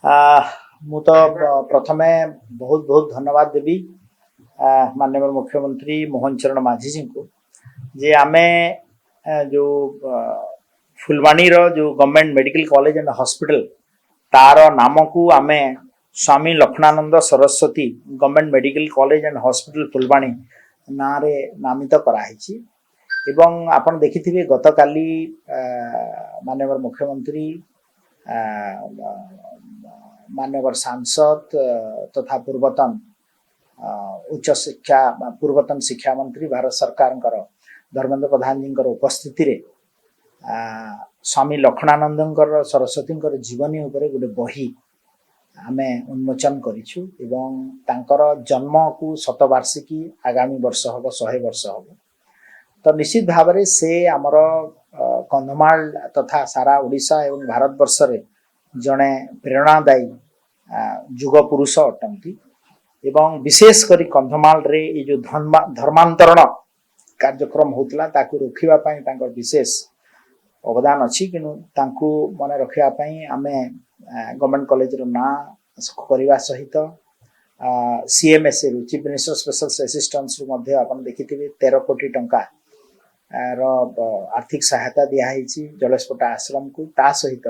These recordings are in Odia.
ମୁଁ ତ ପ୍ରଥମେ ବହୁତ ବହୁତ ଧନ୍ୟବାଦ ଦେବି ମାନ୍ୟବର ମୁଖ୍ୟମନ୍ତ୍ରୀ ମୋହନ ଚରଣ ମାଝୀଜୀଙ୍କୁ ଯେ ଆମେ ଯୋଉ ଫୁଲବାଣୀର ଯୋଉ government medical college and hospital, ତାର ନାମକୁ ଆମେ ସ୍ୱାମୀ Lakshmanananda Saraswati government medical college and hospital, Phulbani ନାଁରେ ନାମିତ କରାହେଇଛି। ଏବଂ ଆପଣ ଦେଖିଥିବେ, ଗତକାଲି ମାନ୍ୟବର ମୁଖ୍ୟମନ୍ତ୍ରୀ, ମାନ୍ୟବର ସାଂସଦ ତଥା ପୂର୍ବତନ ଉଚ୍ଚ ଶିକ୍ଷା, ପୂର୍ବତନ ଶିକ୍ଷାମନ୍ତ୍ରୀ ଭାରତ ସରକାରଙ୍କର ଧର୍ମେନ୍ଦ୍ର ପ୍ରଧାନଜୀଙ୍କର ଉପସ୍ଥିତିରେ ସ୍ୱାମୀ ଲକ୍ଷ୍ମଣାନନ୍ଦଙ୍କର ସରସ୍ୱତୀଙ୍କର ଜୀବନୀ ଉପରେ ଗୋଟେ ବହି ଆମେ ଉନ୍ମୋଚନ କରିଛୁ। ଏବଂ ତାଙ୍କର ଜନ୍ମକୁ ଶତବାର୍ଷିକୀ ଆଗାମୀ ବର୍ଷ ହେବ, 100 ବର୍ଷ ହେବ। ତ ନିଶ୍ଚିତ ଭାବରେ ସେ ଆମର କନ୍ଧମାଳ ତଥା ସାରା ଓଡ଼ିଶା ଏବଂ ଭାରତବର୍ଷରେ ଜଣେ ପ୍ରେରଣାଦାୟୀ ଯୁଗ ପୁରୁଷ ଅଟନ୍ତି। ଏବଂ ବିଶେଷ କରି କନ୍ଧମାଳରେ ଏଇ ଯୋଉ ଧର୍ମାନ୍ତରଣ କାର୍ଯ୍ୟକ୍ରମ ହଉଥିଲା, ତାକୁ ରୋକିବା ପାଇଁ ତାଙ୍କର ବିଶେଷ ଅବଦାନ ଅଛି। କିନ୍ତୁ ତାଙ୍କୁ ମନେ ରଖିବା ପାଇଁ ଆମେ ଗଭର୍ଣ୍ଣମେଣ୍ଟ କଲେଜର ନାଁ କରିବା ସହିତ ସିଏମ୍ଏସ୍ଏରୁ, ଚିଫ୍ ମିନିଷ୍ଟର ସ୍ପେଶାଲ ଆସିଷ୍ଟାନ୍ସରୁ ମଧ୍ୟ ଆପଣ ଦେଖିଥିବେ, 13 କୋଟି ଟଙ୍କା ର ଆର୍ଥିକ ସହାୟତା ଦିଆହେଇଛି ଜଳେଶପଟା ଆଶ୍ରମକୁ। ତା ସହିତ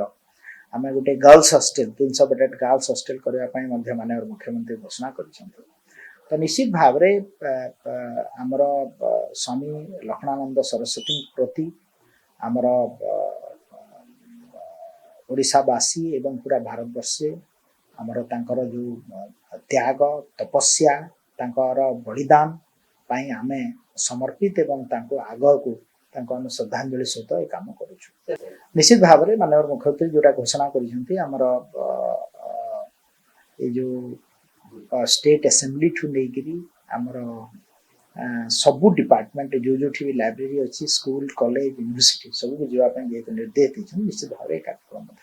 ଆମେ ଗୋଟେ girls hostel, 300 bedded girls hostel କରିବା ପାଇଁ ମଧ୍ୟ ମାନ୍ୟବର ମୁଖ୍ୟମନ୍ତ୍ରୀ ଘୋଷଣା କରିଛନ୍ତି। ତ ନିଶ୍ଚିତ ଭାବରେ ଆମର ସ୍ୱାମୀ ଲକ୍ଷ୍ମଣାନନ୍ଦ ସରସ୍ୱତୀଙ୍କ ପ୍ରତି ଆମର ଓଡ଼ିଶାବାସୀ ଏବଂ ପୁରା ଭାରତବର୍ଷରେ ଆମର ତାଙ୍କର ଯୋଉ ତ୍ୟାଗ, ତପସ୍ୟା, ତାଙ୍କର ବଳିଦାନ ପାଇଁ ଆମେ ସମର୍ପିତ ଏବଂ ତାଙ୍କୁ ଆଗକୁ ତାଙ୍କୁ ଆମେ ଶ୍ରଦ୍ଧାଞ୍ଜଳି ସହିତ ଏ କାମ କରୁଛୁ। ନିଶ୍ଚିତ ଭାବରେ ମାନ୍ୟବର ମୁଖ୍ୟମନ୍ତ୍ରୀ ଯୋଉଟା ଘୋଷଣା କରିଛନ୍ତି, ଆମର ଏଇ ଯୋଉ ଷ୍ଟେଟ୍ ଆସେମ୍ବଲିଠୁ ନେଇକିରି ଆମର ସବୁ ଡିପାର୍ଟମେଣ୍ଟ, ଯୋଉ ଯୋଉଠି ବି ଲାଇବ୍ରେରୀ ଅଛି, ସ୍କୁଲ, କଲେଜ, ୟୁନିଭର୍ସିଟି, ସବୁକୁ ଯିବା ପାଇଁ ଯେହେତୁ ନିର୍ଦ୍ଦେଶ ଦେଇଛନ୍ତି, ନିଶ୍ଚିତ ଭାବରେ ଏ କାର୍ଯ୍ୟକ୍ରମ ମଧ୍ୟ